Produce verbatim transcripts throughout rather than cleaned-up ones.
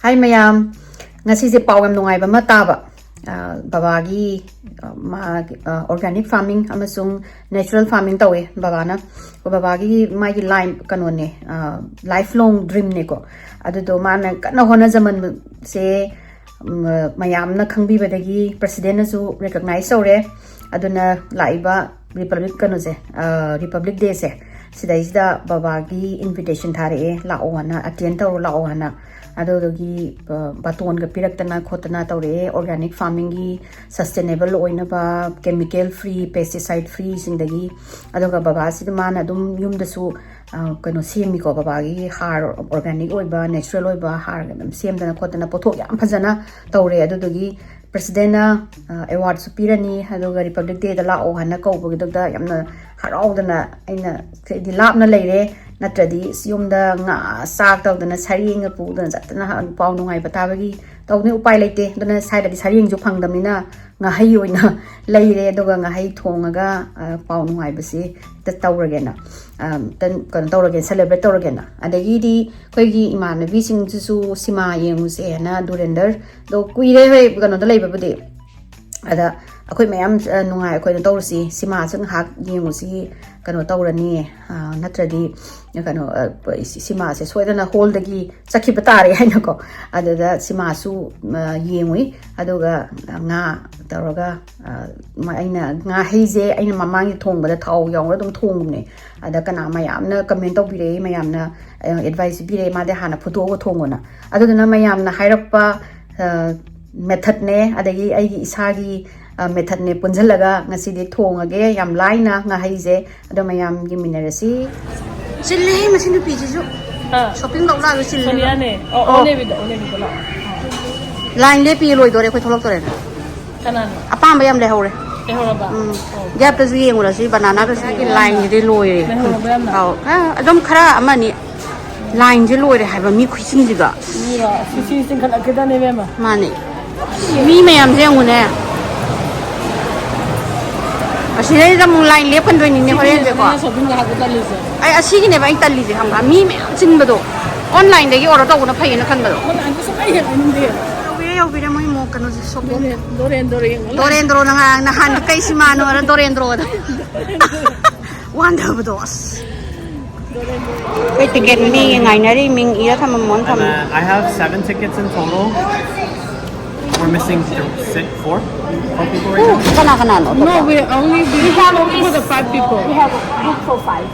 ꯍꯥꯏ ꯃꯌꯥꯝ, ꯉꯁꯤꯁꯦ ꯄꯥꯎ ꯌꯥꯝ ꯅꯨꯡꯉꯥꯏꯕ ꯑꯃ ꯇꯥꯕ꯫ ꯑ, ꯕꯕꯥꯒꯤ, ꯑ, ꯃꯥꯒꯤ, ꯑ, organic farming ꯑꯃꯁꯨꯡ natural farming ꯇꯧꯋꯦ ꯕꯕꯥꯅ꯫ ꯕꯕꯥꯒꯤ ꯃꯥꯒꯤ line, ꯀꯩꯅꯣꯅꯦ, ꯑ, lifelong dreamꯅꯦꯀꯣ꯫ ꯑꯗꯨꯗꯣ ꯃꯥꯅ ꯀꯟꯅ ꯍꯣꯠꯅꯖꯃꯟꯕꯁꯦ, ꯎꯝ, ꯃꯌꯥꯝꯅ ꯈꯪꯕꯤꯕꯗꯒꯤ presidentꯅꯁꯨ recognize ꯇꯧꯔꯦ꯫ ꯑꯗꯨꯅ ꯂꯥꯛꯏꯕ Republic, ꯀꯩꯅꯣꯁꯦ, ꯑ, Republic Dayꯁꯦ, ꯁꯤꯗꯩꯁꯤꯗ ꯕꯕꯥꯒꯤ invitation ꯊꯥꯔꯛꯑꯦ, "ꯂꯥꯛꯑꯣ" ꯍꯥꯏꯅ, "attend ꯇꯧꯔꯣ ꯂꯥꯛꯑꯣ" ꯍꯥꯏꯅ꯫ ꯑꯗꯨꯗꯨꯒꯤ, ꯑ, ꯕꯥꯇꯣꯟꯒ ꯄꯤꯔꯛꯇꯅ ꯈꯣꯠꯇꯅ ꯇꯧꯔꯛꯑꯦ, organic farmingꯒꯤ sustainable ꯑꯣꯏꯅꯕ, chemical free, pesticide freeꯁꯤꯡꯗꯒꯤ꯫ ꯑꯗꯨꯒ ꯕꯕꯥꯁꯤꯗ ꯃꯥꯅ ꯑꯗꯨꯝ ꯌꯨꯝꯗꯁꯨ, ꯑ, ꯀꯩꯅꯣ ꯁꯦꯝꯃꯤꯀꯣ, ꯕꯕꯥꯒꯤ ꯍꯥꯔ, organic ꯑꯣꯏꯕ, natural ꯑꯣꯏꯕ ꯍꯥꯔꯒ ꯑꯗꯨꯝ ꯁꯦꯝꯗꯅ ꯈꯣꯠꯇꯅ ꯄꯣꯠꯊꯣꯛ ꯌꯥꯝ ꯐꯖꯅ ꯇꯧꯔꯦ꯫ ꯑꯗꯨꯗꯨꯒꯤ presidentꯅ, ꯑ, awardꯁꯨ ꯄꯤꯔꯅꯤ, ꯑꯗꯨꯒ Republic Dayꯗ ꯂꯥꯛꯑꯣ ꯍꯥꯏꯅ ꯀꯧꯕꯒꯤꯗꯨꯗ ꯌꯥꯝꯅ ꯍꯔꯥꯎꯗꯅ, ꯑꯩꯅ ꯍꯥꯏꯗꯤ ꯂꯥꯞꯅ ꯂꯩꯔꯦ, ꯅꯠꯇ꯭ꯔꯗꯤ ꯌꯨꯝꯗ ꯉꯥ ꯆꯥꯛ ꯇꯧꯗꯅ, ꯁꯔꯦꯡꯒ ꯄꯨꯗꯅ ꯆꯠꯇꯅ ꯍ-, ꯄꯥꯎ ꯅꯨꯡꯉꯥꯏꯕ ꯇꯥꯕꯒꯤ ꯇꯧꯅꯤ꯫ ꯎꯄꯥꯏ ꯂꯩꯇꯦ꯫ ꯑꯗꯨꯅ ꯁ꯭ꯋꯥꯏꯗꯗꯤ ꯁꯔꯦꯡꯁꯨ ꯐꯪꯗꯕꯅꯤꯅ ꯉꯥꯍꯩ ꯑꯣꯏꯅ ꯂꯩꯔꯦ, ꯑꯗꯨꯒ ꯉꯥꯍꯩ ꯊꯣꯡꯉꯒ, ꯑ, ꯄꯥꯎ ꯅꯨꯡꯉꯥꯏꯕꯁꯤ ꯇ-, ꯇꯧꯔꯒꯦꯅ, ꯑ, ꯇꯟ-, ꯀꯩꯅꯣ ꯇꯧꯔꯒꯦ, celebrate ꯇꯧꯔꯒꯦꯅ꯫ ꯑꯗꯒꯤꯗꯤ ꯑꯩꯈꯣꯏꯒꯤ ꯏꯃꯥꯟꯅꯕꯤꯁꯤꯡꯁꯤꯁꯨ ꯁꯤꯃꯥ ꯌꯦꯡꯉꯨꯁꯦꯅ ꯙꯨꯔꯦꯟꯗꯔꯗꯣ ꯀꯨꯏꯔꯦ ꯍꯣꯏ ꯀꯩꯅꯣꯗ ꯂꯩꯕꯕꯨꯗꯤ꯫ ꯑꯗ ꯑꯩꯈꯣꯏ ꯃꯌꯥꯝ, ꯑ, ꯅꯨꯡꯉꯥꯏ, ꯑꯩꯈꯣꯏꯅ ꯇꯧꯔꯨꯁꯤ, ꯁꯤꯃꯥꯁꯨ ꯉꯥꯏꯍꯥꯛ ꯌꯦꯡꯉꯨꯁꯤ, ꯀꯩꯅꯣ ꯇꯧꯔꯅꯤ, ꯑ, ꯅꯠꯇ꯭ꯔꯗꯤ ꯀꯩꯅꯣ, ꯑ, ꯁꯤ-, ꯁꯤꯃꯥꯁꯦ ꯁꯣꯏꯗꯅ hallꯗꯒꯤ ꯆꯠꯈꯤꯕ ꯇꯥꯔꯦ ꯍꯥꯏꯅꯀꯣ꯫ ꯑꯗꯨꯗ ꯁꯤꯃꯥꯁꯨ, ꯑ, ꯌꯦꯡꯉꯨꯏ꯫ ꯑꯗꯨꯒ ꯉꯥ ꯇꯧꯔꯒ, ꯑ, ꯃ-, ꯑꯩꯅ ꯉꯥꯍꯩꯁꯦ ꯑꯩꯅ ꯃꯃꯥꯡꯒꯤ ꯊꯣꯡꯕꯗ ꯊꯥꯎ ꯌꯥꯎꯔꯒ ꯑꯗꯨꯝ ꯊꯣꯡꯕꯅꯦ꯫ ꯑꯗ ꯀꯅꯥ ꯃꯌꯥꯝꯅ comment ꯇꯧꯕꯤꯔꯛꯏ, ꯃꯌꯥꯝꯅ, ꯑ, advice ꯄꯤꯕꯤꯔꯛꯏ, "ꯃꯥꯗꯤ ꯍꯥꯟꯅ ꯐꯨꯠꯇꯣꯛꯑꯒ ꯊꯣꯡꯉꯣꯅ"꯫ ꯑꯗꯨꯗꯨꯅ ꯃꯌꯥꯝꯅ ꯍꯥꯏꯔꯛꯄ, ꯑ, methodꯅꯦ, ꯑꯗꯒꯤ ꯑꯩꯒꯤ ꯏꯁꯥꯒꯤ, ꯑ, methodꯅꯦ ꯄꯨꯟꯁꯤꯜꯂꯒ ꯉꯁꯤꯗꯤ ꯊꯣꯡꯉꯒꯦ ꯌꯥꯝ ꯂꯥꯏꯅ ꯉꯥꯍꯩꯁꯦ꯫ ꯑꯗꯣ ꯃꯌꯥꯝ ꯌꯦꯡꯃꯤꯟꯅꯔꯁꯤ꯫ ꯆꯤꯜꯂꯦꯍꯦ ꯃꯁꯤ ꯅꯨꯄꯤꯁꯤꯁꯨ꯫ ꯑꯥ꯫ Shopping ꯇꯧ ꯂꯥꯛꯑꯒ ꯆꯤꯜꯂꯦꯕ꯫ ꯁꯣꯅꯤꯌꯥꯅꯦ꯫ ꯑꯣ, ꯑꯣ꯫ ꯑꯣꯅꯦꯕꯤꯗ, ꯑꯣꯅꯦꯕꯤꯗ ꯂꯥꯛꯑꯣ꯫ Line ꯂꯦꯞꯄꯤ ꯂꯣꯏꯗꯣꯔꯦ, ꯑꯩꯈꯣꯏ ꯊꯣꯛꯂꯛꯇꯣꯔꯦ꯫ ꯀꯅꯥꯅꯣ? ꯑꯄꯥꯝꯕ ꯌꯥꯝ ꯂꯩꯍꯧꯔꯦ꯫ ꯂꯩꯍꯧꯔꯕ? ꯎꯝ꯫ ꯑꯣ꯫ Gapꯇꯁꯨ ꯌꯦꯡꯉꯨꯔꯁꯤ, bananaꯒꯁꯤꯒꯤ lineꯁꯤꯗꯤ ꯂꯣꯏꯔꯦ꯫ ꯂꯩꯍꯧꯔꯕ ꯌꯥꯝꯅ? ꯑꯧ꯫ ꯑ, ꯑꯗꯨꯝ ꯈꯔ ꯑꯃꯅꯤ꯫ Lineꯁꯦ ꯂꯣꯏꯔꯦ ꯍꯥꯏꯕ ꯃꯤ ꯈꯨꯆꯤꯟꯁꯤꯒ꯫ ꯃꯤꯔꯣ? ꯁꯤ, ꯁꯤ ꯆꯤꯡꯈꯠꯂꯛꯀꯗꯅꯦ, ꯏꯕꯦꯝꯃ꯫ ꯃꯥꯅꯦ꯫ ꯃꯤ ꯃꯌꯥꯝꯁꯦ ꯌꯦꯡꯉꯨꯅꯦ꯫ ꯑꯁꯤꯗꯩꯗ ꯑꯃꯨꯛ line ꯂꯦꯞꯀꯟꯗꯣꯏꯅꯤꯅꯦ ꯁꯤꯒꯤꯅꯦ ꯍꯣꯔꯦꯟꯁꯦꯀꯣ꯫ ꯁꯣꯅꯤꯌꯥ shopping ꯉꯥꯏꯍꯥꯛ ꯇꯜꯂꯤꯁꯦ꯫ ꯑꯩ ꯑꯁꯤꯒꯤꯅꯦꯕ ꯑꯩꯅ ꯇꯜꯂꯤꯁꯦ, ꯈꯪꯕ꯭ꯔꯥ? ꯃꯤ ꯃꯌꯥꯝ ꯆꯤꯟꯕꯗꯣ꯫ Onlineꯗꯒꯤ order ꯇꯧꯕꯅ ꯐꯩꯌꯦꯅ ꯈꯟꯕꯗꯣ꯫ Onlineꯗꯁꯨ ꯌꯧꯕꯤꯔꯦ, ꯌꯧꯕꯤꯔꯦ, ꯃꯣꯏ ꯃꯣ ꯀꯩꯅꯣꯁꯦ, ꯁꯣꯞꯄꯨ꯫ ꯗꯣꯔꯦꯟꯗ꯭ꯔꯣ ꯌꯦꯡꯉꯣ꯫ ꯗꯣꯔꯦꯟꯗ꯭ꯔꯣ ꯅꯍꯥꯟ, ꯅꯍꯥꯟ ꯀꯩ ꯁꯤꯃꯥꯅꯣ ꯍꯥꯏꯔ ꯗꯣꯔꯦꯟꯗ꯭ꯔꯣꯗ꯫ ꯋꯥꯟꯊꯕꯗꯣ ꯑꯁ꯫ ꯑꯩꯈꯣꯏ ꯇꯤꯀꯦꯠ ꯃꯤꯒꯤ ꯉꯥꯏꯅꯔꯤ, ꯃꯤꯡ ꯏꯔ ꯊꯝꯃꯝꯃꯣꯅ And, ꯊꯝꯃꯦ꯫ Uh, I have seven tickets in total. We're missing th- six, four, four people right now. ꯀꯅꯥ ꯀꯅꯥꯅꯣ ꯑꯇꯣꯞꯄ? No, we only, we have only for the five people. We have a group for five.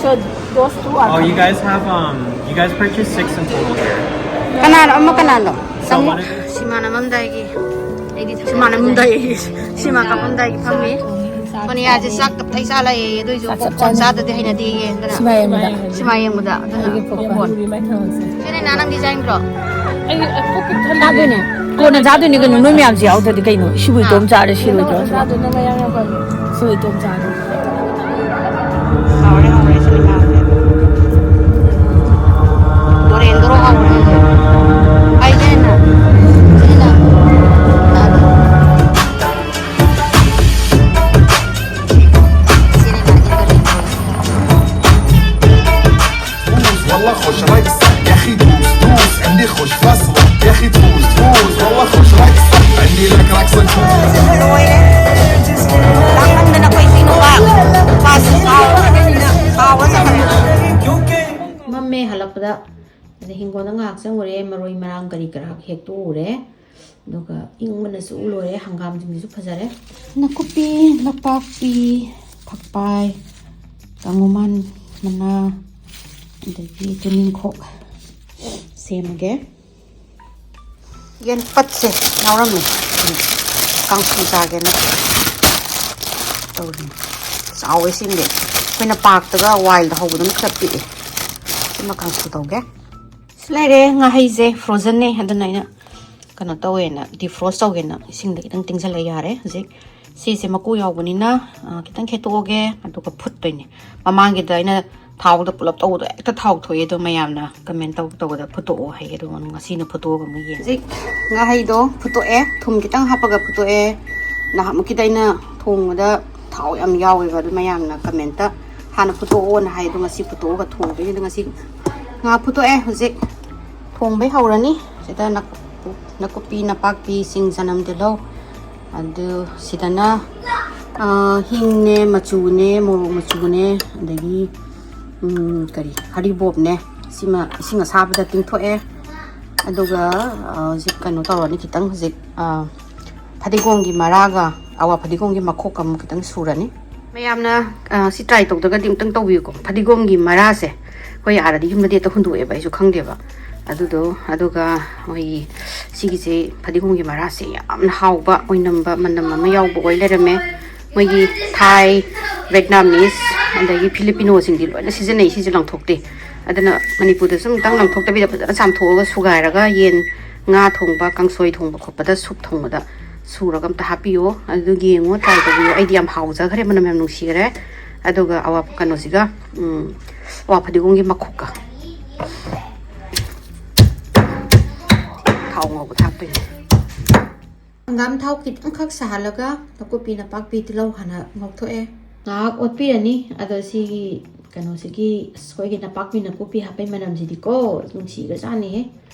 So those two are Oh, you guys have, um, you guys purchased six in total here. ꯀꯅꯥꯅꯣ ꯑꯃ ꯀꯅꯥꯅꯣ? So what if ꯁꯤꯃꯥ ꯅꯝꯃꯝꯗꯥꯏꯒꯤ, ꯑꯩꯗꯤ ꯁꯤꯃꯥ ꯅꯝꯃꯝꯗꯥꯏꯒꯤ, ꯁꯤꯃꯥ ꯀꯥꯞꯄꯝꯗꯥꯏꯒꯤ ꯐꯝꯃꯤ꯫ ꯁꯣꯅꯤꯌꯥꯁꯦ ꯆꯥꯛ ꯇꯞꯇꯥꯏ ꯆꯥ ꯂꯩꯌꯦ, ꯑꯗꯨꯏꯁꯨ ꯆꯥꯛ ꯆꯞ popcorn ꯆꯥꯅ ꯆꯥꯗꯗꯤ ꯍꯩꯅꯗꯦꯌꯦ꯫ ꯑꯗꯨꯅ ꯁꯤꯃꯥ ꯌꯦꯡꯕꯗ꯫ ꯁꯤꯃꯥ ꯌꯦꯡꯕꯗ꯫ ꯑꯗꯨꯅ ꯑꯩꯒꯤ popcorn꯫ Popcorn꯫ ꯁꯤ ꯅꯦꯅꯥ ꯅꯪꯗꯤ ꯆꯥꯅꯤꯡꯗ꯭ꯔꯣ? ꯑꯩ popcorn ꯆꯥꯗꯣꯏꯅꯦ꯫ ꯀꯣꯟꯅ ꯆꯥꯗꯣꯏꯅꯦ ꯀꯩꯅꯣ, ꯅꯣꯏ ꯃꯌꯥꯝꯁꯦ ꯌꯥꯎꯗ꯭ꯔꯗꯤ ꯀꯩꯅꯣ? ꯏꯁꯤꯕꯨ ꯏꯇꯣꯝ ꯆꯥꯔꯦ ꯁꯤꯔꯣꯏꯗ꯭ꯔꯣ? ꯆꯥꯗꯣꯏꯅꯦ, ꯃꯌꯥꯝ ꯌꯥꯝ ꯄꯥꯝꯃꯦ꯫ ꯏꯁꯤꯕꯨ ꯏꯇꯣꯝ ꯆꯥꯔꯦ꯫ ꯍꯥꯎꯔꯦ, ꯍꯥꯎꯔꯦ, ꯁꯤꯅꯦꯃꯥꯁꯦ꯫ ꯗꯣꯔꯦꯟꯗꯣꯔꯣ ꯍꯥꯎꯔꯦ ꯍꯧꯖꯤꯛ꯫ ꯍꯥꯏꯒꯦ ꯍꯥꯏꯅ꯫ ꯁꯤꯅ꯫ ꯁꯤꯅꯦꯃꯥꯒꯤ ꯗꯣꯔꯦꯟꯗꯣꯔꯣ꯫ والله خوش رايك صح يا اخي، دوس دوس عندي خوش فاصلة يا اخي، دوس دوس والله خوش رايك صح عندي لك راك صح. ꯂꯣꯏꯔꯦ꯫ ꯂꯥꯡꯃꯟꯗꯅ ꯑꯩꯈꯣꯏ ꯏꯄꯤ ꯅꯨꯄꯥ ꯅꯨꯄꯥꯁꯤ ꯉꯥꯎꯔꯦ꯫ ꯉꯥꯎꯔꯦ ꯉꯥꯎꯔꯦ꯫ ꯃꯝꯃꯦ ꯍꯜꯂꯛꯄꯗ꯫ ꯑꯗꯩ ꯍꯤꯡꯒꯣꯜꯗ ꯉꯥꯏꯍꯥꯛ ꯆꯪꯉꯨꯔꯦ, ꯃꯔꯣꯏ ꯃꯔꯥꯡ ꯀꯔꯤ ꯀꯔꯥ ꯍꯦꯛꯇꯣꯛꯎꯔꯦ꯫ ꯑꯗꯨꯒ ꯏꯪꯕꯅꯁꯨ ꯂꯣꯏꯔꯦ, ꯍꯪꯒꯥꯝꯁꯤꯡꯁꯤꯁꯨ ꯐꯖꯔꯦ꯫ ꯅꯥꯀꯨꯞꯄꯤ, ꯅꯄꯥꯛꯄꯤ, ꯐꯛꯄꯥꯏ, ꯀꯥꯡꯉꯨꯃꯥꯟ ꯃꯅꯥ, ꯑꯗꯒꯤ ꯇꯨꯅꯤꯡꯈꯣꯛ ꯁꯦꯝꯃꯒꯦ꯫ ꯌꯦꯟ ꯄꯠꯁꯦ ꯌꯥꯎꯔꯝꯃꯦ꯫ ꯎꯝ꯫ ꯀꯥꯡꯁꯨ ꯆꯥꯒꯦꯅ ꯇꯧꯔꯤꯅꯦ꯫ ꯆꯥꯎꯋꯦ ꯁꯤꯃꯗꯤ꯫ ꯑꯩꯈꯣꯏꯅ ꯄꯥꯔꯛꯇꯒ ꯋꯥꯏꯜꯗ ꯍꯧꯕꯗꯨꯅ ꯈꯔ ꯄꯤꯛꯑꯦ꯫ ꯁꯤꯃ ꯀꯥꯡꯁꯨ ꯇꯧꯒꯦ꯫ ꯁꯤ ꯂꯩꯔꯦ ꯉꯥꯍꯩꯁꯦ, frozenꯅꯦ꯫ ꯑꯗꯨꯅ ꯑꯩꯅ ꯀꯩꯅꯣ ꯇꯧꯋꯦꯅ, defrost ꯇꯧꯒꯦꯅ ꯏꯁꯤꯡꯗ ꯈꯤꯇꯪ ꯇꯤꯡꯁꯜꯂ ꯌꯥꯔꯦ꯫ ꯍꯧꯖꯤꯛ ꯁꯤꯁꯦ ꯃꯀꯨ ꯌꯥꯎꯕꯅꯤꯅ, ꯑ, ꯈꯤꯇꯪ ꯈꯦꯠꯇꯣꯛꯑꯒꯦ, ꯑꯗꯨꯒ ꯐꯨꯠꯇꯣꯏꯅꯦ꯫ ꯃꯃꯥꯡꯒꯤꯗ ꯑꯩꯅ ꯊꯥꯎꯗ ꯄꯨꯂꯞ ꯇꯧꯕꯗꯣ ꯍꯦꯛꯇ ꯊꯥꯎ ꯊꯣꯛꯑꯦ꯫ ꯑꯗꯣ ꯃꯌꯥꯝꯅ comment ꯇꯧ-, ꯇꯧꯕꯗ ꯐꯨꯠꯇꯣꯛꯑꯣ ꯍꯥꯏꯌꯦ꯫ ꯑꯗꯣ ꯉꯁꯤꯅ ꯐꯨꯠꯇꯣꯛꯑꯒ ꯑꯃꯨꯛ ꯌꯦꯡꯉꯦ꯫ ꯍꯧꯖꯤꯛ ꯉꯥꯍꯩꯗꯣ ꯐꯨꯠꯇꯣꯛꯑꯦ, ꯊꯨꯝ ꯈꯤꯇꯪ ꯍꯥꯞꯄꯒ ꯐꯨꯠꯇꯣꯛꯑꯦ꯫ ꯅꯍꯥꯟꯃꯨꯛꯀꯤꯗ ꯑꯩꯅ ꯊꯣꯡꯕꯗ ꯊꯥꯎ ꯌꯥꯝ ꯌꯥꯎꯋꯦꯕ꯫ ꯑꯗꯨ ꯃꯌꯥꯝꯅ commentꯇ ꯍꯥꯟꯅ ꯐꯨꯠꯇꯣꯛꯑꯣꯅ ꯍꯥꯏ꯫ ꯑꯗꯣ ꯉꯁꯤ ꯐꯨꯠꯇꯣꯛꯑꯒ ꯊꯣꯡꯗꯣꯏꯅꯤ꯫ ꯑꯗꯣ ꯉꯁꯤ ꯉꯥ ꯐꯨꯠꯇꯣꯛꯑꯦ꯫ ꯍꯧꯖꯤꯛ ꯊꯣꯡꯕꯩ ꯍꯧꯔꯅꯤ꯫ ꯁꯤꯗ ꯅꯥꯀꯨꯞ-, ꯅꯥꯀꯨꯞꯄꯤ, ꯅꯄꯥꯛꯄꯤ, ꯁꯤꯡ, ꯆꯅꯝ, ꯇꯤꯜꯍꯧ꯫ ꯑꯗꯨ ꯁꯤꯗꯅ, ꯑ, ꯍꯤꯡꯅꯦ, ꯃꯆꯨꯅꯦ, ꯃꯣꯔꯣꯛ ꯃꯆꯨꯅꯦ, ꯑꯗꯒꯤ, ꯎꯝ, ꯀꯔꯤ, ꯍꯔꯤꯕꯣꯞꯅꯦ꯫ ꯁꯤꯃ ꯏꯁꯤꯡ ꯑꯁꯥꯕꯗ ꯇꯤꯡꯊꯣꯛꯑꯦ꯫ ꯑꯗꯨꯒ, ꯑ, ꯍꯧꯖꯤꯛ ꯀꯩꯅꯣ ꯇꯧꯔꯅꯤ ꯈꯤꯇꯪ꯫ ꯍꯧꯖꯤꯛ, ꯑ, ꯐꯗꯤꯒꯣꯝꯒꯤ ꯃꯔꯥꯒ ꯑꯋꯥ ꯐꯗꯤꯒꯣꯝꯒꯤ ꯃꯈꯣꯛꯀ ꯑꯃꯨꯛ ꯈꯤꯇꯪ ꯁꯨꯔꯅꯤ꯫ ꯃꯌꯥꯝꯅ, ꯑ, ꯁꯤ try ꯇꯧꯗ꯭ꯔꯒꯗꯤ ꯑꯃꯨꯛꯇꯪ ꯇꯧꯕꯤꯌꯨꯀꯣ꯫ ꯐꯗꯤꯒꯣꯝꯒꯤ ꯃꯔꯥꯁꯦ ꯑꯩꯈꯣꯏ ꯑꯥꯗꯗꯤ ꯌꯨꯝꯗꯗꯤ ꯍꯦꯛꯇ ꯍꯨꯟꯗꯣꯛꯑꯦꯕ, ꯑꯩꯁꯨ ꯈꯪꯗꯦꯕ꯫ ꯑꯗꯨꯗꯣ, ꯑꯗꯨꯒ ꯃꯣꯏꯒꯤ ꯁꯤꯒꯤꯁꯦ, ꯐꯗꯤꯒꯣꯝꯒꯤ ꯃꯔꯥꯁꯦ ꯌꯥꯝꯅ ꯍꯥꯎꯕ, ꯑꯣꯏꯅꯝꯕ, ꯃꯅꯝ ꯑꯃ ꯌꯥꯎꯕ ꯑꯣꯏ ꯂꯩꯔꯝꯃꯦ꯫ ꯃꯣꯏꯒꯤ Thai, Vietnamese, ꯑꯗꯒꯤ Filipinoꯁꯤꯡꯗꯤ ꯂꯣꯏꯅ ꯁꯤꯖꯤꯟꯅꯩ, ꯁꯤꯁꯦ ꯂꯪꯊꯣꯛꯇꯦ꯫ ꯑꯗꯨꯅ ꯃꯅꯤꯄꯨꯔꯗꯁꯨ ꯑꯃꯨꯛꯇꯪ ꯂꯪꯊꯣꯛꯇꯕꯤꯗ ꯐꯖꯅ ꯆꯥꯝꯊꯣꯛꯑꯒ ꯁꯨꯒꯥꯏꯔꯒ ꯌꯦꯟ, ꯉꯥ ꯊꯣꯡꯕ, ꯀꯥꯡꯁꯣꯏ ꯊꯣꯡꯕ ꯈꯣꯠꯄꯗ, soup ꯊꯣꯡꯕꯗ ꯁꯨꯔꯒ ꯑꯝꯇ ꯍꯥꯞꯄꯤꯌꯣ꯫ ꯑꯗꯨ ꯌꯦꯡꯉꯣ, try ꯇꯧꯕꯤꯌꯣ꯫ ꯑꯩꯗꯤ ꯌꯥꯝ ꯍꯥꯎꯖꯈ꯭ꯔꯦ, ꯃꯅꯝ ꯌꯥꯝ ꯅꯨꯡꯁꯤꯈ꯭ꯔꯦ꯫ ꯑꯗꯨꯒ ꯑꯋꯥ ꯀꯩꯅꯣꯁꯤꯒ, ꯎꯝ, ꯑꯋꯥ ꯐꯗꯤꯒꯣꯝꯒꯤ ꯃꯈꯣꯛꯀ ꯊꯥꯎ ꯉꯧꯕ ꯊꯥꯛꯇꯣꯏꯅꯦ꯫ ꯍꯪꯒꯥꯝ ꯊꯥꯎ ꯈꯤꯇꯪꯈꯛ ꯁꯥꯍꯜꯂꯒ ꯅꯥꯀꯨꯞꯄꯤ, ꯅꯄꯥꯛꯄꯤ, ꯇꯤꯜꯍꯧ ꯍꯥꯟꯅ ꯉꯧꯊꯣꯛꯑꯦ꯫ ꯉꯥꯏꯍꯥꯛ ꯑꯣꯠꯄꯤꯔꯅꯤ꯫ ꯑꯗꯣ ꯁꯤꯒꯤ ꯀꯩꯅꯣꯁꯤꯒꯤ, ꯑꯁ, ꯑꯩꯈꯣꯏꯒꯤ ꯅꯄꯥꯛꯄꯤ, ꯅꯥꯀꯨꯞꯄꯤ ꯍꯥꯞꯄꯩ ꯃꯅꯝꯁꯤꯗꯤꯀꯣ, ꯅꯨꯡꯁꯤꯈ꯭ꯔꯖꯥꯠꯅꯤꯍꯦ꯫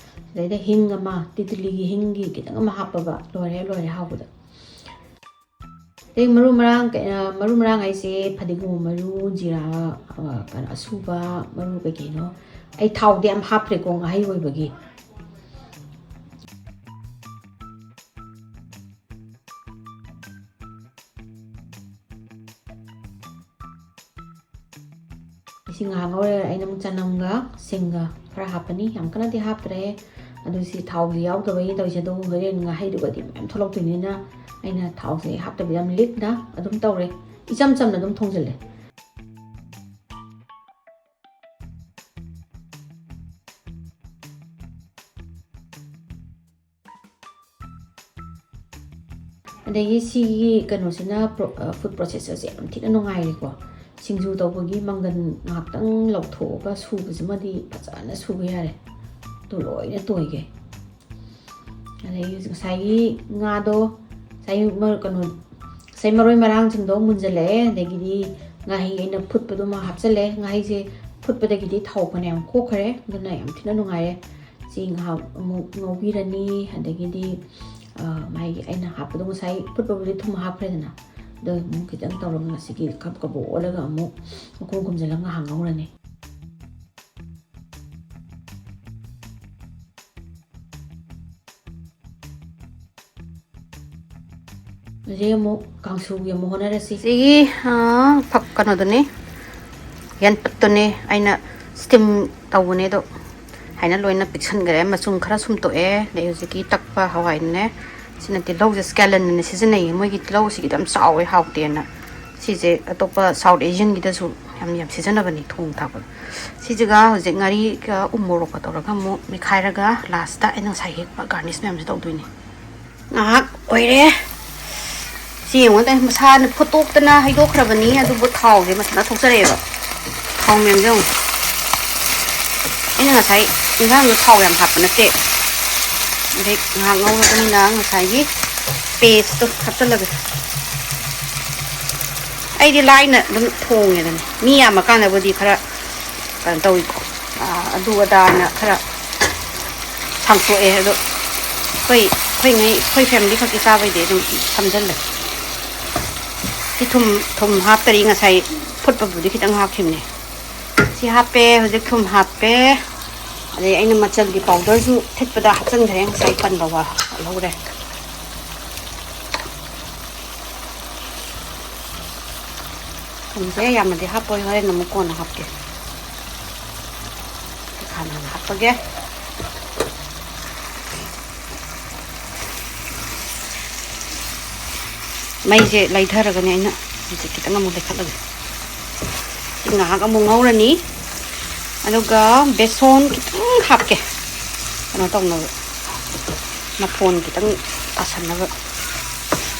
ꯑꯗꯩꯗ ꯍꯤꯡ ꯑꯃ, ꯇꯤꯇꯤꯂꯤꯒꯤ ꯍꯤꯡꯒꯤ ꯈꯤꯇꯪ ꯑꯃ ꯍꯥꯞꯄꯕ, ꯂꯣꯏꯔꯦ, ꯂꯣꯏꯔꯦ ꯍꯥꯎꯕꯗ꯫ ꯑꯗꯩ ꯃꯔꯨ ꯃꯔꯥꯡ ꯀꯩ-, ꯑ, ꯃꯔꯨ ꯃꯔꯥꯡ ꯍꯥꯏꯁꯦ ꯐꯗꯤꯒꯣꯝ ꯃꯔꯨ, ꯖꯤꯔꯥ, ꯑ, ꯀꯩꯅꯣ, ꯑꯁꯨꯕ ꯃꯔꯨ ꯀꯩꯀꯩꯅꯣ꯫ ꯑꯩ ꯊꯥꯎꯗꯤ ꯌꯥꯝ ꯍꯥꯞꯇ꯭ꯔꯦꯀꯣ, ꯉꯥꯍꯩ ꯑꯣꯏꯕꯒꯤ꯫ ꯏꯁꯤꯡ ꯉꯥꯏꯍꯥꯛ ꯉꯧꯔꯦ꯫ ꯑꯩꯅ ꯑꯃꯨꯛ ꯆꯅꯝꯒ ꯁꯤꯡꯒ ꯈꯔ ꯍꯥꯞꯄꯅꯤ, ꯌꯥꯝ ꯀꯟꯅꯗꯤ ꯍꯥꯞꯇ꯭ꯔꯦ꯫ ꯑꯗꯨ ꯁꯤ ꯊꯥꯎꯁꯤ ꯌꯥꯎꯗꯕꯒꯤꯅꯤ ꯇꯧꯔꯤꯁꯦ꯫ ꯑꯗꯣ ꯍꯣꯔꯦꯟ ꯉꯥꯍꯩꯗꯨꯒꯗꯤ ꯃꯌꯥꯝ ꯊꯣꯛꯂꯛꯇꯣꯏꯅꯤꯅ ꯑꯩꯅ ꯊꯥꯎꯁꯦ ꯍꯥꯞꯇꯕꯤꯗ ꯌꯥꯝ ꯂꯤꯛꯅ ꯑꯗꯨꯝ ꯇꯧꯔꯦ꯫ ꯏꯆꯝ ꯆꯝꯅ ꯑꯗꯨꯝ ꯊꯣꯡꯖꯤꯜꯂꯦ꯫ ꯑꯗꯒꯤ ꯁꯤꯒꯤ ꯀꯩꯅꯣꯁꯤꯅ ꯄ꯭ꯔꯣ-, ꯑ, food processor-ꯁꯦ ꯌꯥꯝ ꯊꯤꯅ ꯅꯨꯡꯉꯥꯏꯔꯦꯀꯣ꯫ ꯁꯤꯡꯖꯨ ꯇꯧꯕꯒꯤ ꯃꯪꯒꯟ ꯉꯥꯏꯍꯥꯛꯇꯪ ꯂꯧꯊꯣꯛꯑꯒ ꯁꯨꯕꯁꯤꯃꯗꯤ ꯐꯖꯅ ꯁꯨꯕ ꯌꯥꯔꯦ꯫ ꯑꯗꯨ ꯂꯣꯏꯅ ꯇꯣꯏꯒꯦ꯫ ꯑꯗꯒꯤ ꯉꯁꯥꯏꯒꯤ ꯉꯥꯗꯣ, ꯉꯁꯥꯏ ꯃꯔ-, ꯀꯩꯅꯣ, ꯉꯁꯥꯏ ꯃꯔꯣꯏ ꯃꯔꯥꯡꯁꯤꯡꯗꯣ ꯃꯨꯟꯖꯜꯂꯛꯑꯦ꯫ ꯑꯗꯒꯤꯗꯤ ꯉꯥꯍꯩ ꯑꯩꯅ ꯐꯨꯠꯄꯗꯨꯃ ꯍꯥꯞꯆꯜꯂꯦ꯫ ꯉꯥꯍꯩꯁꯦ ꯐꯨꯠꯄꯗꯒꯤꯗꯤ ꯊꯥꯎ ꯐꯅꯌꯥꯝ ꯀꯣꯛꯈ꯭ꯔꯦ, ꯑꯗꯨꯅ ꯌꯥꯝ ꯊꯤꯅ ꯅꯨꯡꯉꯥꯏꯔꯦ꯫ ꯁꯤ ꯉꯥꯏꯍꯥꯛ ꯑꯃꯨꯛ ꯉꯧꯕꯤꯔꯅꯤ꯫ ꯑꯗꯒꯤꯗꯤ, ꯑ, ꯃꯥꯒꯤ ꯑꯩꯅ ꯍꯥꯞꯄꯗꯣ ꯉꯁꯥꯏ ꯐꯨꯠꯄꯕꯨꯗꯤ ꯊꯨꯝ ꯍꯥꯞꯈ꯭ꯔꯦꯗꯅ, ꯑꯗꯣ ꯑꯃꯨꯛ ꯈꯤꯇꯪ ꯇꯧꯔꯒ ꯉꯁꯤꯒꯤ ꯀꯞ ꯀꯞ ꯑꯣꯠꯂꯒ ꯑꯃꯨꯛ ꯃꯈꯨꯝ ꯈꯨꯝꯖꯤꯜꯂꯒ ꯉꯥꯏꯍꯥꯛ ꯉꯧꯔꯅꯤ꯫ ꯍꯧꯖꯤꯛ ꯑꯃꯨꯛ ꯀꯥꯡꯁꯨꯒꯤ ꯑꯃꯨꯛ ꯍꯣꯠꯅꯔꯁꯤ꯫ ꯁꯤꯒꯤ, ꯑ, ꯐꯛ-, ꯀꯩꯅꯣꯗꯨꯅꯤ, ꯌꯦꯟꯄꯠꯇꯨꯅꯤ ꯑꯩꯅ steam ꯇꯧꯕꯅꯦ, ꯑꯗꯣ ꯍꯥꯏꯅ ꯂꯣꯏꯅ ꯄꯤꯛꯁꯟꯈ꯭ꯔꯦ꯫ ꯃꯆꯨꯝ ꯈꯔ ꯁꯨꯝꯇꯣꯛꯑꯦ꯫ ꯑꯗꯩ ꯍꯧꯖꯤꯛꯀꯤ ꯇꯛꯄ ꯍꯋꯥꯏꯅꯦ꯫ ꯁꯤꯅ ꯇꯤꯜꯍꯧꯁꯦ scallion ꯑꯅ ꯁꯤꯖꯤꯟꯅꯩꯌꯦ꯫ ꯃꯣꯏꯒꯤ ꯇꯤꯜꯍꯧꯁꯤꯒꯤꯗꯤ ꯌꯥꯝ ꯆꯥꯎꯋꯦ, ꯍꯥꯎꯇꯦꯅ꯫ ꯁꯤꯁꯦ ꯑꯇꯣꯞꯄ South Asian ꯒꯤꯗꯁꯨ ꯌꯥꯝ, ꯌꯥꯝ ꯁꯤꯖꯤꯟꯅꯕꯅꯤ ꯊꯣꯡ ꯊꯥꯛꯄꯗ꯫ ꯁꯤꯁꯤꯒ ꯍꯧꯖꯤꯛ ꯉꯥꯔꯤꯒ ꯎ ꯃꯣꯔꯣꯛꯀ ꯇꯧꯔꯒ ꯑꯃꯨꯛ ꯃꯦꯠꯈꯥꯏꯔꯒ last ꯑꯩꯅ ꯉꯁꯥꯏ ꯍꯦꯛꯄ garnish ꯃꯌꯥꯝꯁꯦ ꯇꯧꯗꯣꯏꯅꯦ꯫ ꯉꯥꯏꯍꯥꯛ ꯑꯣꯏꯔꯦ꯫ ꯁꯤ ꯌꯦꯡꯉꯣꯅꯦ, ꯃꯁꯥꯅ ꯐꯨꯠꯇꯣꯛꯇꯅ ꯍꯩꯗꯣꯛꯈ꯭ꯔꯕꯅꯤ, ꯑꯗꯨꯕꯨ ꯊꯥꯎꯁꯦ ꯃꯊꯟꯇ ꯊꯣꯛꯆꯔꯛꯑꯦꯕ꯫ ꯊꯥꯎ ꯃꯌꯥꯝꯁꯦ ꯌꯦꯡꯉꯣ꯫ ꯑꯩꯅ ꯉꯁꯥꯏ ꯏꯟꯁꯥꯡꯗꯣ ꯊꯥꯎ ꯌꯥꯝ ꯍꯥꯞꯄ ꯅꯠꯇꯦ꯫ ꯑꯗꯩ ꯉꯥꯏꯍꯥꯛ ꯉꯧꯔꯕꯅꯤꯅ ꯉꯁꯥꯏꯒꯤ paste ꯇꯣ ꯍꯥꯞꯆꯤꯜꯂꯒꯦ꯫ ꯑꯩꯗꯤ ꯂꯥꯏꯅ ꯑꯗꯨꯝ ꯊꯣꯡꯉꯦꯗꯅ꯫ ꯃꯤ ꯌꯥꯝꯃꯀꯥꯟꯗꯕꯨꯗꯤ ꯈꯔ ꯀꯩꯅꯣ ꯇꯧꯋꯤꯀꯣ, ꯑꯥ, ꯑꯗꯨ ꯑꯗꯥꯅ ꯈꯔ ꯁꯥꯡꯇꯣꯛꯑꯦ꯫ ꯑꯗꯣ ꯑꯩꯈꯣꯏ, ꯑꯩꯈꯣꯏ ꯉꯩ-, ꯑꯩꯈꯣꯏ family ꯈꯛꯀꯤ ꯆꯥꯕꯩꯗꯤ ꯑꯗꯨꯝ ꯁꯝꯖꯜꯂꯦ꯫ ꯁꯤ ꯊꯨꯝ, ꯊꯨꯝ ꯍꯥꯞꯇꯔꯤ, ꯉꯁꯥꯏ ꯐꯨꯠꯄꯕꯨꯗꯤ ꯈꯤꯇꯪ ꯍꯥꯞꯈꯤꯕꯅꯦ꯫ ꯁꯤ ꯍꯥꯞꯄꯦ, ꯍꯧꯖꯤꯛ ꯊꯨꯝ ꯍꯥꯞꯄꯦ꯫ ꯑꯗꯩ ꯑꯩꯅ ꯃꯆꯜꯒꯤ powder ꯁꯨ ꯊꯤꯠꯄꯗ ꯍꯥꯞꯆꯤꯟꯈ꯭ꯔꯦ, ꯉꯁꯥꯏ ꯄꯟꯕ ꯋꯥ ꯂꯧꯔꯦ꯫ ꯊꯨꯝꯁꯦ ꯌꯥꯝꯅꯗꯤ ꯍꯥꯞꯄꯣꯏ, ꯍꯣꯔꯦꯟ ꯑꯃꯨꯛ ꯀꯣꯟꯅ ꯍꯥꯞꯀꯦ꯫ ꯍꯥꯟꯅ ꯍꯥꯞꯄꯒꯦ꯫ ꯃꯩꯁꯦ ꯂꯩꯊꯔꯒꯅꯦ ꯑꯩꯅ ꯍꯧꯖꯤꯛ ꯈꯤꯇꯪ ꯑꯃꯨꯛ ꯂꯩꯈꯠꯂꯒꯦ꯫ ꯁꯤ ꯉꯥꯏꯍꯥꯛ ꯑꯃꯨꯛ ꯉꯧꯔꯅꯤ꯫ ꯑꯗꯨꯒ ꯕꯦꯁꯣꯟ ꯈꯤꯇꯪ ꯍꯥꯞꯀꯦ, ꯀꯩꯅꯣ ꯇꯧꯅꯕ, ꯃꯐꯣꯟ ꯈꯤꯇꯪ ꯇꯥꯁꯟꯅꯕ꯫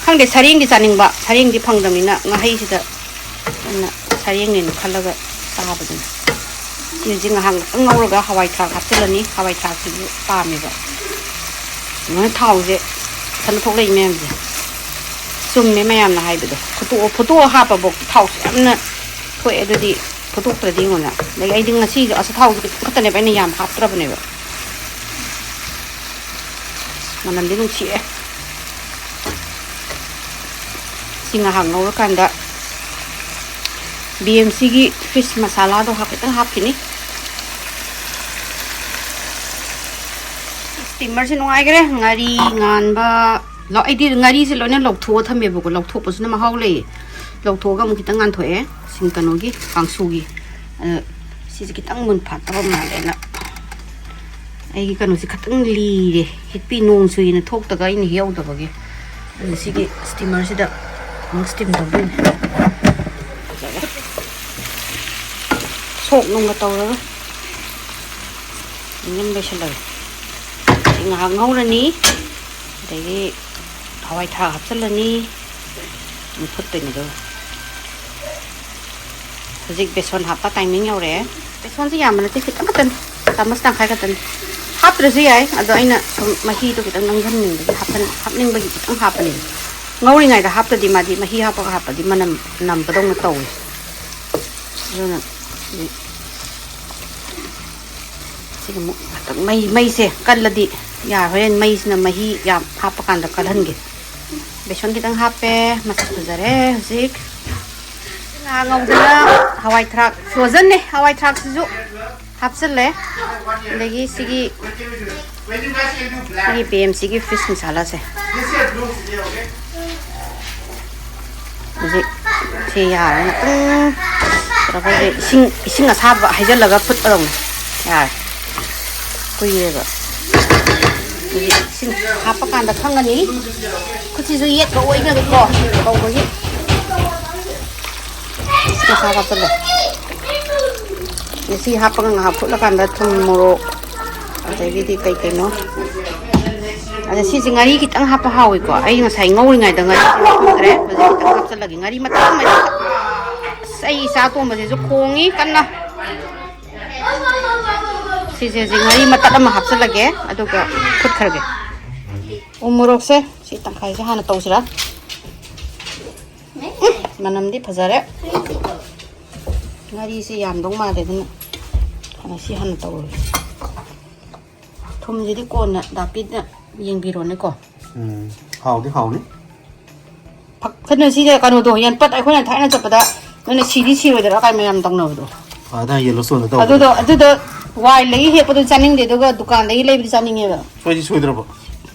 ꯈꯪꯗꯦ, ꯁꯔꯦꯡꯗꯤ ꯆꯥꯅꯤꯡꯕ, ꯁꯔꯦꯡꯗꯤ ꯐꯪꯗꯕꯅꯤꯅ ꯉꯥꯍꯩꯁꯤꯗ ꯑꯩꯅ ꯁꯔꯦꯡꯅꯦꯅ ꯈꯜꯂꯒ ꯆꯥꯕꯗꯨꯅꯤ꯫ ꯁꯤ ꯍꯧꯖꯤꯛ ꯉꯥꯏꯍꯥꯛ ꯉꯥꯛꯇꯪ ꯉꯧꯔꯒ ꯍꯋꯥꯏ ꯊ꯭ꯔꯥꯛ ꯍꯥꯞꯆꯤꯜꯂꯅꯤ꯫ ꯍꯋꯥꯏ ꯊ꯭ꯔꯥꯛꯁꯤꯁꯨ ꯄꯥꯝꯃꯦꯕ꯫ ꯁꯨꯃꯥꯏꯅ ꯊꯥꯎꯁꯦ ꯐꯖꯅ ꯊꯣꯛꯂꯛꯏ ꯃꯌꯥꯝꯁꯦ꯫ ꯆꯨꯝꯃꯦ ꯃꯌꯥꯝꯅ ꯍꯥꯏꯕꯗꯣ, ꯐꯨꯠꯇꯣꯛꯑꯣ, ꯐꯨꯠꯇꯣꯛꯑ ꯍꯥꯞꯄꯕꯧ ꯊꯥꯎꯁꯨ ꯌꯥꯝꯅ ꯊꯣꯛꯑꯦ꯫ ꯑꯗꯨꯗꯤ ꯐꯨꯠꯇꯣꯛꯇ꯭ꯔꯗꯤ ꯌꯦꯡꯉꯣꯅ꯫ ꯑꯗꯒꯤ ꯑꯩꯗꯤ ꯉꯁꯤꯁꯨ ꯑꯆꯥꯊꯥꯎꯁꯨ ꯈꯤꯇꯪ ꯈꯛꯇꯅꯦꯕ, ꯑꯩꯅ ꯌꯥꯝ ꯍꯥꯞꯇ꯭ꯔꯕꯅꯦꯕ꯫ ꯃꯅꯝꯗꯤ ꯅꯨꯡꯁꯤꯑꯦ꯫ ꯁꯤ ꯉꯥꯏꯍꯥꯛ ꯉꯧꯔꯀꯥꯟꯗ ꯕꯤ ꯑꯦꯝ ꯁꯤꯒꯤ ꯐꯤꯁ ꯃꯁꯥꯂꯥꯗꯣ ꯍꯥꯏꯐꯦꯠꯇꯪ ꯍꯥꯞꯈꯤꯅꯤ꯫ ꯁ꯭ꯇꯤꯃꯔꯁꯦ ꯅꯨꯡꯉꯥꯏꯈ꯭ꯔꯦ꯫ ꯉꯥꯔꯤ ꯉꯥꯟꯕ, ꯂꯧ-, ꯑꯩꯗꯤ ꯉꯥꯔꯤꯁꯦ ꯂꯣꯏꯅ ꯂꯧꯊꯣꯛꯑ ꯊꯝꯃꯦꯕꯀꯣ꯫ ꯂꯧꯊꯣꯛꯄꯁꯤꯅ ꯃꯍꯥꯎ ꯂꯩꯌꯦ꯫ ꯂꯧꯊꯣꯛꯑꯒ ꯑꯃꯨꯛ ꯈꯤꯇꯪ ꯉꯥꯟꯊꯣꯛꯑꯦ꯫ ꯁꯤꯡ ꯀꯩꯅꯣꯒꯤ ꯀꯥꯡꯁꯨꯒꯤ꯫ ꯑꯗ ꯁꯤꯁꯦ ꯈꯤꯇꯪ ꯃꯨꯟ ꯐꯥꯠꯇꯕ ꯃꯥꯜꯂꯦꯅ ꯑꯩꯒꯤ ꯀꯩꯅꯣꯁꯦ ꯈꯤꯇꯪ ꯂꯤꯔꯦ꯫ ꯍꯤꯠꯄꯤ ꯅꯣꯡ ꯆꯨꯏꯅ ꯊꯣꯛꯇꯒ ꯑꯩꯅ ꯍꯦꯛ ꯌꯧꯗꯕꯒꯤ꯫ ꯑꯗꯨ ꯁꯤꯒꯤ ꯁ꯭ꯇꯤꯃꯔꯁꯤꯗ ꯑꯃꯨꯛ ꯁ꯭ꯇꯤꯝ ꯇꯧꯗꯣꯏꯅꯦ꯫ ꯁꯣꯛ ꯅꯨꯡꯒ ꯇꯧꯔꯒ ꯑꯗꯨꯝ ꯂꯣꯏꯁꯤꯜꯂꯒꯦ꯫ ꯁꯤ ꯉꯥꯏꯍꯥꯛ ꯉꯧꯔꯅꯤ꯫ ꯑꯗꯒꯤ ꯍꯋꯥꯏ ꯊ꯭ꯔꯥꯛ ꯍꯥꯞꯆꯤꯜꯂꯅꯤ꯫ ꯑꯗꯨꯝ ꯐꯨꯠꯇꯣꯏꯅꯦ ꯑꯗꯨꯒ꯫ ꯍꯧꯖꯤꯛ ꯕꯦꯁꯣꯟ ꯍꯥꯞꯄ ꯇꯥꯏꯃꯤꯡ ꯌꯧꯔꯛꯑꯦ꯫ ꯕꯦꯁꯣꯟꯁꯦ ꯌꯥꯝꯕ ꯅꯠꯇꯦ, ꯈꯤꯇꯪ ꯈꯛꯇꯅꯤ, ꯆꯥꯃꯁ ꯇꯪꯈꯥꯏ ꯈꯛꯇꯅꯤ꯫ ꯍꯥꯞꯇ꯭ꯔꯁꯨ ꯌꯥꯏ, ꯑꯗꯣ ꯑꯩꯅ ꯁꯨꯝ ꯃꯍꯤꯗꯣ ꯈꯤꯇꯪ ꯅꯪꯁꯤꯟꯅꯤꯡꯕꯒꯤ ꯍꯥꯞꯆꯤꯟ-, ꯍꯥꯞꯅꯤꯡꯕꯒꯤ ꯈꯤꯇꯪ ꯍꯥꯞꯄꯅꯦ꯫ ꯉꯧꯔꯤꯉꯩꯗ ꯍꯥꯞꯇꯗꯤ ꯃꯥꯗꯤ, ꯃꯍꯤ ꯍꯥꯞꯄꯒ ꯍꯥꯞꯄꯗꯤ ꯃꯅꯝ ꯅꯝꯕꯗꯧꯅ ꯇꯧꯋꯦ꯫ ꯑꯗꯨꯅ ꯍꯧꯖꯤꯛ ꯁꯤꯒꯤ ꯑꯃꯨꯛ ꯉꯥꯛꯇꯪ ꯃꯩ, ꯃꯩꯁꯦ ꯀꯜꯂꯗꯤ ꯌꯥꯔꯦ꯫ ꯍꯣꯔꯦꯟ ꯃꯩꯁꯤꯅ ꯃꯍꯤ ꯌꯥꯝ ꯍꯥꯞꯄ ꯀꯥꯟꯗ ꯀꯜꯍꯟꯒꯦ꯫ ꯕꯦꯁꯣꯟ ꯈꯤꯇꯪ ꯍꯥꯞꯄꯦ, ꯃꯁꯛ ꯐꯖꯔꯦ ꯍꯧꯖꯤꯛ꯫ ꯉꯥ ꯉꯧꯗꯅ ꯍꯋꯥꯏ ꯊ꯭ꯔꯥꯛ ꯐ꯭ꯔꯣꯖꯟꯅꯦ, ꯍꯋꯥꯏ ꯊ꯭ꯔꯥꯛꯁꯤꯁꯨ ꯍꯥꯞꯆꯤꯜꯂꯦ꯫ ꯑꯗꯒꯤ ꯁꯤꯒꯤ, ꯁꯤꯒꯤ ꯕꯤ ꯑꯦꯝ ꯁꯤꯒꯤ ꯐꯤꯁ ꯃꯁꯥꯂꯥꯁꯦ꯫ ꯍꯧꯖꯤꯛ ꯁꯤ ꯌꯥꯔꯦ꯫ ꯉꯥꯛꯇꯪ ꯀꯩꯅꯣ ꯇꯧꯁꯦ, ꯏꯁꯤꯡ, ꯏꯁꯤꯡ ꯑꯁꯥꯕ ꯍꯩꯖꯤꯜꯂꯒ ꯐꯨꯠꯂꯗꯧꯅꯦ꯫ ꯌꯥꯔꯦ꯫ ꯀꯨꯏꯔꯦꯕ꯫ ꯍꯧꯖꯤꯛ ꯏꯁꯤꯡ ꯍꯥꯞꯄꯀꯥꯟꯗ ꯈꯪꯒꯅꯤ꯫ ꯈꯨꯠꯁꯤꯁꯨ ꯌꯦꯠꯄ ꯑꯣꯏꯅꯕꯀꯣ ꯇꯧꯕꯒꯤ꯫ ꯏꯁꯤꯡ ꯑꯁꯥꯕ ꯍꯥꯞꯆꯤꯜꯂꯦ꯫ ꯑꯗ ꯁꯤ ꯍꯥꯞꯄꯒ ꯉꯥꯏꯍꯥꯛ ꯐꯨꯠꯂꯀꯥꯟꯗ ꯊꯨꯝ, ꯃꯣꯔꯣꯛ, ꯑꯗꯒꯤꯗꯤ ꯀꯩ ꯀꯩꯅꯣ꯫ ꯑꯗ ꯁꯤꯁꯦ ꯉꯥꯔꯤ ꯈꯤꯇꯪ ꯍꯥꯞꯄ ꯍꯥꯎꯏꯀꯣ꯫ ꯑꯩ ꯉꯁꯥꯏ ꯉꯧꯔꯤꯉꯩꯗ ꯉꯥꯔꯤ ꯍꯥꯞꯄꯝꯗ꯭ꯔꯦ꯫ ꯍꯧꯖꯤꯛ ꯈꯤꯇꯪ ꯍꯥꯞꯆꯤꯜꯂꯒꯦ꯫ ꯉꯥꯔꯤ ꯃꯇꯠ ꯑꯃ ꯍꯦꯛꯇ꯫ ꯑꯁ, ꯑꯩ ꯏꯆꯥ ꯑꯇꯣꯝꯕꯁꯤꯁꯨ ꯈꯣꯡꯉꯤ ꯀꯟꯅ꯫ ꯁꯤꯁꯦ ꯍꯧꯖꯤꯛ ꯉꯥꯔꯤ ꯃꯇꯠ ꯑꯃ ꯍꯥꯞꯆꯤꯜꯂꯒꯦ, ꯑꯗꯨꯒ ꯐꯨꯠꯈ꯭ꯔꯒꯦ꯫ ꯎ ꯃꯣꯔꯣꯛꯁꯦ ꯁꯤ ꯇꯪꯈꯥꯏꯁꯦ ꯍꯥꯟꯅ ꯇꯧꯁꯤꯔꯥ? ꯎꯝ, ꯃꯅꯝꯗꯤ ꯐꯖꯔꯦ꯫ ꯉꯥꯔꯤꯁꯤ ꯌꯥꯝꯗꯧ ꯃꯥꯜꯂꯦ, ꯑꯗꯨꯅ ꯍꯥꯟꯅ ꯁꯤ ꯍꯥꯟꯅ ꯇꯧꯔꯒꯦ꯫ ꯊꯨꯝꯁꯤꯗꯤ ꯀꯣꯟꯅ ꯗꯥꯄꯤꯅ ꯌꯦꯡꯕꯤꯔꯣꯅꯦꯀꯣ꯫ ꯎꯝ, ꯍꯥꯎꯗꯤ ꯍꯥꯎꯅꯤ꯫ ꯐꯛ-, ꯀꯩꯅꯣ, ꯁꯤꯁꯦ ꯀꯩꯅꯣꯗꯣ, ꯌꯦꯟꯄꯠ ꯑꯩꯈꯣꯏꯅ ꯊꯥꯏꯅ ꯆꯠꯄꯗ ꯅꯣꯏꯅ ꯁꯤꯗꯤ ꯁꯤꯔꯣꯏꯗꯔꯥ ꯀꯥꯏ ꯃꯌꯥꯝ ꯇꯧꯅꯕꯗꯣ꯫ ꯑꯗ ꯌꯦꯜꯂꯣ ꯁ꯭ꯇꯣꯟꯗ ꯇꯧꯕꯗꯣ꯫ ꯑꯗꯨꯗꯣ, ꯑꯗꯨꯗꯣ ꯋꯥꯏꯜꯗꯒꯤ ꯍꯦꯛꯄꯗꯣ ꯆꯥꯅꯤꯡꯗꯦ, ꯑꯗꯨꯒ ꯗꯨꯀꯥꯟꯗꯒꯤ ꯂꯩꯕꯗꯤ ꯆꯥꯅꯤꯡꯉꯦꯕ꯫ ꯁꯣꯏꯗꯤ ꯁꯣꯏꯗ꯭ꯔꯕꯣ?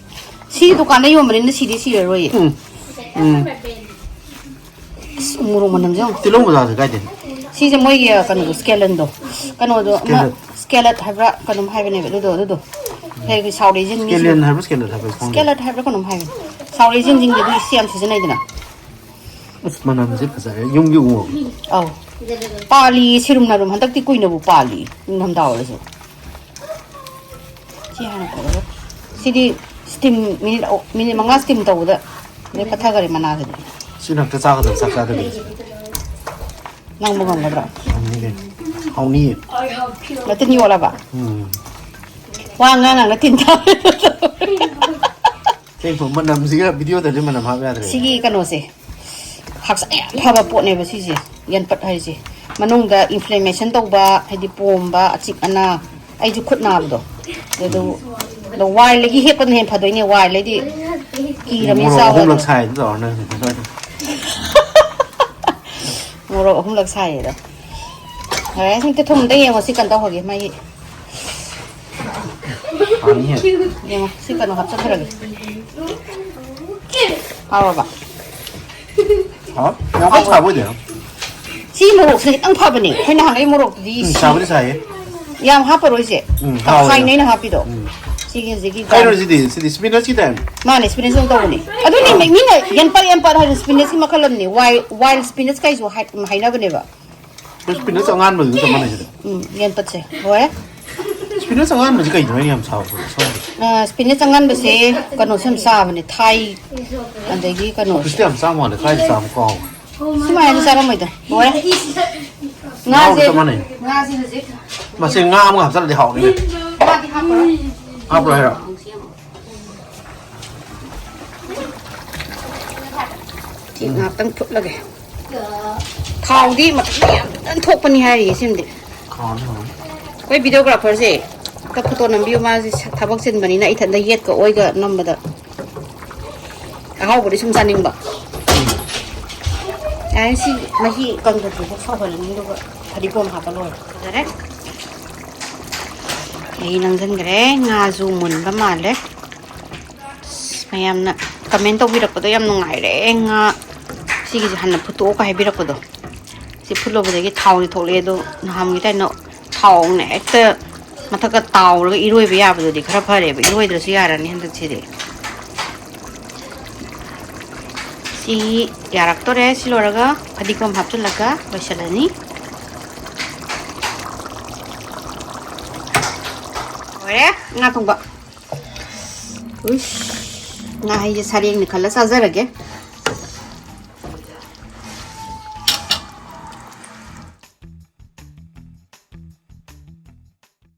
ꯁꯤ ꯗꯨꯀꯥꯟꯗ ꯌꯣꯟꯕꯅꯤꯅ ꯁꯤꯗꯤ ꯁꯤꯔꯔꯣꯏꯌꯦ꯫ ꯎꯝ, ꯎꯝ꯫ ꯑꯁ, ꯃꯣꯔꯣꯛ ꯃꯅꯝꯁꯦ ꯌꯦꯡꯉꯣ꯫ ꯇꯤꯜꯍꯧ ꯃꯆꯥꯁꯦ ꯀꯥꯏꯗꯩꯅꯣ? ꯁꯤꯁꯦ ꯃꯣꯏꯒꯤ, ꯑ, ꯀꯩꯅꯣꯗꯣ, ꯁ꯭ꯀꯦꯂꯟꯗꯣ꯫ ꯀꯩꯅꯣꯗꯣ, ꯑꯃ ꯁ꯭ꯀꯦꯂꯠ꯫ ꯁ꯭ꯀꯦꯂꯠ ꯍꯥꯏꯕ꯭ꯔꯥ ꯀꯩꯅꯣꯝ ꯍꯥꯏꯕꯅꯦꯕ, ꯑꯗꯨꯗꯣ, ꯑꯗꯨꯗꯣ꯫ ꯍꯥꯏꯗꯤ ꯁꯥꯎꯠ ꯑꯦꯖꯤꯌꯟ ꯃꯤꯁꯤꯡ꯫ ꯁ꯭ꯀꯦꯂꯟ ꯍꯥꯏꯕ꯭ꯔꯥ ꯁ꯭ꯀꯦꯂꯠ ꯍꯥꯏꯕ꯭ꯔꯥ ꯈꯪꯗꯦ꯫ ꯁ꯭ꯀꯦꯂꯠ ꯍꯥꯏꯕ꯭ꯔꯥ ꯀꯩꯅꯣꯝ ꯍꯥꯏꯕꯅꯦ꯫ ꯁꯥꯎꯠ ꯑꯦꯖꯤꯌꯟꯁꯤꯡꯗꯤ ꯑꯗꯨ ꯁꯤ ꯌꯥꯝ ꯁꯤꯖꯤꯟꯅꯩꯗꯅ꯫ ꯑꯁ, ꯃꯅꯝꯁꯦ ꯐꯖꯔꯦ꯫ ꯌꯨꯝꯒꯤ ꯎ ꯃꯣꯔꯣꯛ꯫ ꯑꯧ꯫ ꯄꯥꯜꯂꯤ, ꯁꯤꯔꯨꯝ ꯅꯥꯔꯨꯝ ꯍꯟꯗꯛꯇꯤ ꯀꯨꯏꯅꯕꯨ ꯄꯥꯜꯂꯤ, ꯅꯤꯡꯊꯝꯊꯥ ꯑꯣꯏꯔꯁꯨ꯫ ꯁꯤ ꯍꯥꯟꯅ ꯇꯧꯔꯒ꯫ ꯁꯤꯗꯤ ꯁ꯭ꯇꯤꯝ ꯃꯤꯅꯤꯠ ꯑꯍꯨꯝ, ꯃꯤꯅꯤꯠ ꯃꯉꯥ ꯁ꯭ꯇꯤꯝ ꯇꯧꯕꯗ ꯂꯣꯏ ꯄꯠꯊꯈꯔꯦ ꯃꯅꯥꯁꯤꯗꯤ꯫ ꯁꯤ ꯅꯛꯇ ꯆꯥꯒꯗꯕ ꯆꯥꯛ ꯆꯥꯗꯕꯤꯗ꯫ ꯅꯪꯕꯨ ꯉꯝꯒꯗ꯭ꯔꯣ? ꯉꯝꯅꯤ ꯀꯩꯅꯣ꯫ ꯍꯥꯎꯅꯤꯌꯦ꯫ ꯅꯇꯤꯟ ꯌꯣꯠꯂꯕ? ꯎꯝ꯫ ꯋꯥ ꯉꯥꯡ ꯉꯥꯡꯅ ꯇꯤꯟ ꯇꯥꯔꯦ꯫ ꯆꯦꯡ ꯊꯣꯡ ꯃꯅꯝꯁꯤꯒ ꯚꯤꯗꯤꯑꯣꯗꯗꯤ ꯃꯅꯝ ꯍꯥꯞ ꯌꯥꯗ꯭ꯔꯦ꯫ ꯁꯤꯒꯤ ꯀꯩꯅꯣꯁꯦ ꯍꯛꯆꯥꯡ ꯌꯥꯝ ꯐꯕ ꯄꯣꯠꯅꯦꯕ ꯁꯤꯁꯦ, ꯌꯦꯟꯄꯠ ꯍꯥꯏꯁꯦ꯫ ꯃꯅꯨꯡꯗ ꯏꯟꯐ꯭ꯂꯦꯃꯦꯁꯟ ꯇꯧꯕ, ꯍꯥꯏꯗꯤ ꯄꯣꯝꯕ, ꯑꯆꯤꯛ ꯑꯅꯥ, ꯑꯩꯁꯨ ꯈꯨꯠ ꯅꯥꯕꯗꯣ, ꯑꯗꯨ, ꯑꯗꯣ ꯋꯥꯏꯜꯗꯒꯤ ꯍꯦꯛꯄꯅ ꯍꯦꯟꯅ ꯐꯗꯣꯏꯅꯦ, ꯋꯥꯏꯜꯗꯩꯗꯤ ꯀꯤꯔꯕꯅꯤꯅ ꯃꯣꯔꯣꯛ ꯆꯥꯕ ꯑꯍꯨꯝꯂꯛ ꯌꯥꯗꯦ꯫ ꯁꯥꯏꯗꯣ ꯇꯧꯔ ꯅꯪ ꯁ꯭ꯋꯥꯏꯗ꯫ ꯃꯣꯔꯣꯛ ꯑꯍꯨꯝꯂꯛ ꯁꯥꯏꯌꯦꯗꯣ꯫ ꯌꯥꯔꯦ, ꯁꯤ ꯑꯝꯇ ꯊꯨꯝ ꯑꯝꯇ ꯌꯦꯡꯉꯣ, ꯁꯤ ꯀꯩꯅꯣ ꯇꯧꯍꯧꯒꯦ, ꯃꯥꯒꯤ꯫ ꯍꯥꯎꯅꯤꯍꯦ꯫ ꯌꯦꯡꯉꯣ, ꯁꯤ ꯀꯩꯅꯣ ꯍꯥꯞꯆꯤꯟꯈ꯭ꯔꯒꯦ꯫ ꯍꯥꯎꯔꯕ? ꯍꯥꯎ? ꯌꯥꯝ ꯀꯟꯅ ꯁꯥꯕ ꯑꯣꯏꯗꯦ꯫ ꯁꯤ ꯃꯣꯔꯣꯛꯁꯤꯅ ꯈꯤꯇꯪ ꯐꯕꯅꯦ꯫ ꯑꯩꯈꯣꯏ ꯅꯍꯥꯟꯒꯩ ꯃꯣꯔꯣꯛꯇꯨꯗꯤ ꯎꯝ, ꯁꯤ ꯁꯥꯕꯨꯗꯤ ꯁꯥꯏꯌꯦ꯫ ꯌꯥꯝ ꯍꯥꯞꯄꯔꯣꯏꯁꯦ꯫ ꯎꯝ, ꯍꯥꯎꯋꯦ꯫ ꯇꯪꯈꯥꯏꯅꯦ ꯑꯩꯅ ꯍꯥꯞꯄꯤꯗꯣ꯫ ꯎꯝ꯫ ꯁꯤꯒꯤ ꯍꯧꯖꯤꯛꯀꯤ ꯀꯩꯅꯣ ꯁꯤꯗꯤ? ꯁꯤꯗꯤ ꯁ꯭ꯄꯤꯅꯁꯀꯤ ꯇꯥꯏꯞ꯫ ꯃꯥꯅꯦ, ꯁ꯭ꯄꯤꯅꯁ ꯑꯣꯏꯅ ꯇꯧꯕꯅꯦ꯫ ꯑꯗꯨꯅꯦ, ꯃꯤ-, ꯃꯤꯅ ꯌꯦꯟꯄꯠ, ꯌꯦꯟꯄꯠ ꯍꯥꯏꯔꯁꯨ ꯁ꯭ꯄꯤꯅꯁꯀꯤ ꯃꯈꯜ ꯑꯃꯅꯦ꯫ ꯋꯥꯏꯜ, ꯋꯥꯏꯜ ꯁ꯭ꯄꯤꯅꯁ ꯀꯥꯏꯁꯨ ꯍꯥꯏ-, ꯍꯥꯏꯅꯕꯅꯦꯕ꯫ ꯑꯩꯈꯣꯏ ꯁ꯭ꯄꯤꯅꯁ ꯑꯉꯥꯟꯕꯗꯨꯁꯨ ꯆꯞ ꯃꯥꯟꯅꯩ ꯁꯤꯗ꯫ ꯎꯝ, ꯌꯦꯟꯄꯠꯁꯦ ꯂꯣꯏꯔꯦ꯫ ꯁ꯭ꯄꯤꯅꯁ ꯑꯉꯥꯟꯕꯁꯦ ꯀꯩꯒꯤꯅꯣ ꯑꯩꯅ ꯌꯥꯝ ꯁꯥꯎꯕꯁꯦ? ꯑ, ꯁ꯭ꯄꯤꯅꯁ ꯑꯉꯥꯟꯕꯁꯦ ꯀꯩꯅꯣꯁꯨ ꯌꯥꯝ ꯆꯥꯕꯅꯦ, ꯊꯥꯏ, ꯑꯗꯒꯤ ꯀꯩꯅꯣꯁꯦ꯫ ꯑꯣꯐꯤꯁꯇ ꯌꯥꯝ ꯆꯥ ꯃꯥꯜꯂꯦ, ꯀꯥꯏꯗ ꯆꯥꯕ ꯀꯥꯎꯈ꯭ꯔꯦ꯫ ꯁꯨꯃꯥꯏꯅ ꯆꯥꯔꯝꯃꯣꯏꯗ, ꯂꯣꯏꯔꯦ꯫ ꯉꯥꯁꯦ, ꯉꯥꯁꯦ ꯆꯞ ꯃꯥꯟꯅꯩ꯫ ꯉꯥꯁꯦ ꯍꯧꯖꯤꯛ ꯃꯁꯤ ꯉꯥ ꯑꯃꯒ ꯍꯥꯞꯆꯜꯂꯗꯤ ꯍꯥꯎꯅꯤꯅꯦ꯫ ꯉꯥꯗꯤ ꯍꯥꯞꯄꯔꯣꯏ꯫ ꯍꯥꯞꯄꯔꯣꯏ ꯍꯥꯏꯔꯣ? ꯁꯤ ꯉꯥꯛꯇꯪ ꯐꯨꯠꯂꯒꯦ꯫ ꯊꯥꯎꯗꯤ ꯃꯇꯨꯝ ꯌꯥꯝ ꯐꯖꯅ ꯊꯣꯛꯄꯅꯤ ꯍꯥꯏꯔꯤꯌꯦ ꯁꯤꯃꯗꯤ꯫ ꯍꯥꯎꯅꯤ, ꯍꯥꯎꯅꯤ꯫ ꯑꯩꯈꯣꯏ ꯚꯤꯗꯤꯑꯣꯒ꯭ꯔꯥꯐꯔꯁꯦ ꯐꯣꯇꯣ ꯅꯝꯕꯤꯌꯨ꯫ ꯃꯥꯁꯦ ꯊꯕꯛ ꯆꯤꯟꯕꯅꯤꯅ ꯏꯊꯟꯗ ꯌꯦꯠꯀ ꯑꯣꯏꯒ ꯅꯝꯕꯗ ꯑꯍꯥꯎꯕꯗꯤ ꯁꯨꯝ ꯆꯥꯅꯤꯡꯕ꯫ ꯌꯥꯔꯦ, ꯁꯤ ꯃꯍꯤ ꯀꯪꯗ꯭ꯔꯤꯐꯥꯎ ꯁꯧꯍꯜꯂꯅꯤ, ꯑꯗꯨꯒ ꯐꯗꯤꯒꯣꯝ ꯍꯥꯞꯄ ꯂꯣꯏꯔꯦ꯫ ꯐꯖꯔꯦ꯫ ꯃꯍꯤ ꯅꯪꯁꯤꯟꯈ꯭ꯔꯦ꯫ ꯉꯥꯁꯨ ꯃꯨꯟꯕ ꯃꯥꯜꯂꯦ꯫ ꯑꯁ, ꯃꯌꯥꯝꯅ ꯀꯃꯦꯟ ꯇꯧꯕꯤꯔꯛꯄꯗꯣ ꯌꯥꯝ ꯅꯨꯡꯉꯥꯏꯔꯦ꯫ ꯉꯥ ꯁꯤꯒꯤꯁꯦ ꯍꯥꯟꯅ ꯐꯨꯠꯇꯣꯛꯑꯣ ꯍꯥꯏꯕꯤꯔꯛꯄꯗꯣ꯫ ꯁꯤ ꯐꯨꯠꯂꯨꯕꯗꯒꯤ ꯊꯥꯎꯗꯤ ꯊꯣꯛꯂꯛꯑꯦ, ꯑꯗꯣ ꯅꯍꯥꯟꯒꯤ ꯇꯥꯏꯞꯅ ꯊꯥꯎꯅ ꯍꯦꯛꯇ ꯃꯊꯛꯇ ꯇꯥꯎꯔꯒ ꯏꯔꯣꯏꯕ ꯌꯥꯕꯗꯨꯗꯤ ꯈꯔ ꯐꯔꯦꯕ꯫ ꯏꯔꯣꯏꯗ꯭ꯔꯁꯨ ꯌꯥꯔꯅꯤ ꯍꯟꯗꯛꯁꯤꯗꯤ꯫ ꯁꯤ ꯌꯥꯔꯛꯇꯣꯔꯦ꯫ ꯁꯤ ꯂꯣꯏꯔꯒ ꯐꯗꯤꯒꯣꯝ ꯍꯥꯞꯆꯤꯜꯂꯒ ꯂꯣꯏꯁꯤꯜꯂꯅꯤ꯫ ꯂꯣꯏꯔꯦ ꯉꯥ ꯊꯣꯡꯕ꯫ ꯎꯏꯁ, ꯉꯥꯍꯩꯁꯦ ꯁꯔꯦꯡꯅꯤ ꯈꯜꯂ ꯆꯥꯖꯔꯒꯦ꯫